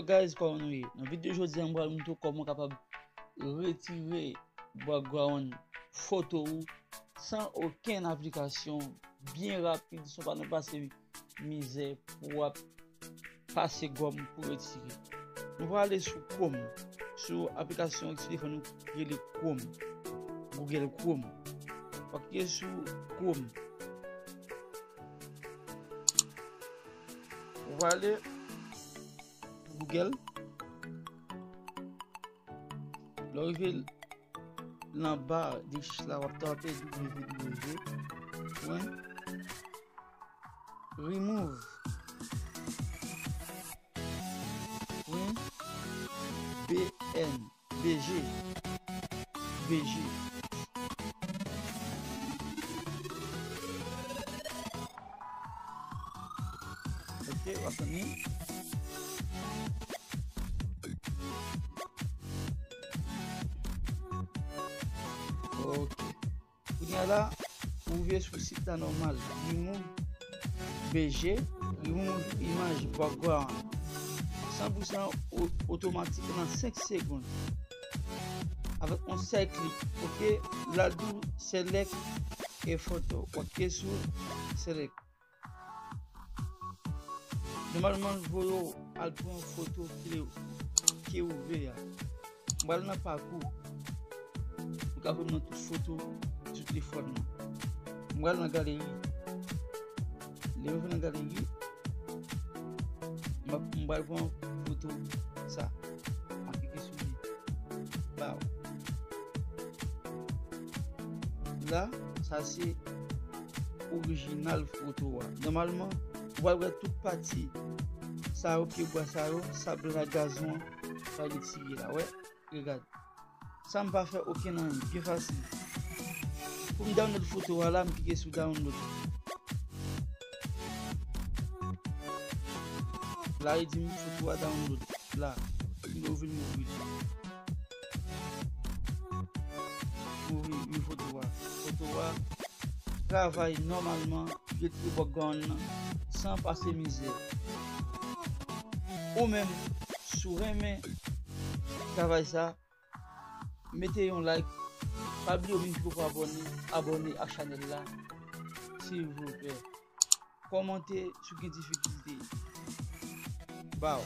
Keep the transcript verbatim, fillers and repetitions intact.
Guys, kòman nou ye? Nan videyo jodi a, m pral montre w kòman w kapab retire background foto ou san okenn aplikasyon, byen rapid, san w pa nan pase mizè pou w ap pase gòm pou retire. Nou prale sou Chrome, sou aplikasyon sou telefòn nou ki rele Chrome, Google Chrome. W ap klike sou Chrome. Ou prale Google. Lè w rive nan ba de rechèch la, w ap tape W W W pwen remove pwen B N, B G, B G. Ok, w ap tann li. Ok. Kounye a la, ou rive sou sit la nòmal. Remove B G, remove imaj background. San pou san o- otomatik nan senk segonn. Avèk yon sèl klik, ok, la di w select a photo. W ap klike sou select. Nòmalman, l voye w al pran foto ke, ke ou vle a. M pral nan pakou. Ou ka pran nan tout foto sou telefòn nan. M pral nan galeri. Lè m vin nan galeri, m ap- m pral pran foto sa. M ap klike sou li. Baw. La, sa se orijinal foto a. Nòmalman, ou pral wè tout pati sa yo, pye bwa sa yo, sab la, gazon an, sa yo retire la, wè. Regade. Sa m pa fè okenn anyen, byen fasil. Pou m download foto a la, m klike sou download. La, li di m foto a download. La, m ouvri l, m ouvri l. M ouvri, m foto a. Foto a travay nòmalman, retire background nan, san pase mizè. Ou menm, si w renmen travay sa, mete yon like. Pa bliye w menm ki poko abòne, abòne ak chanèl la, silvouplè. Kòmante si w gen difikilte. Baw.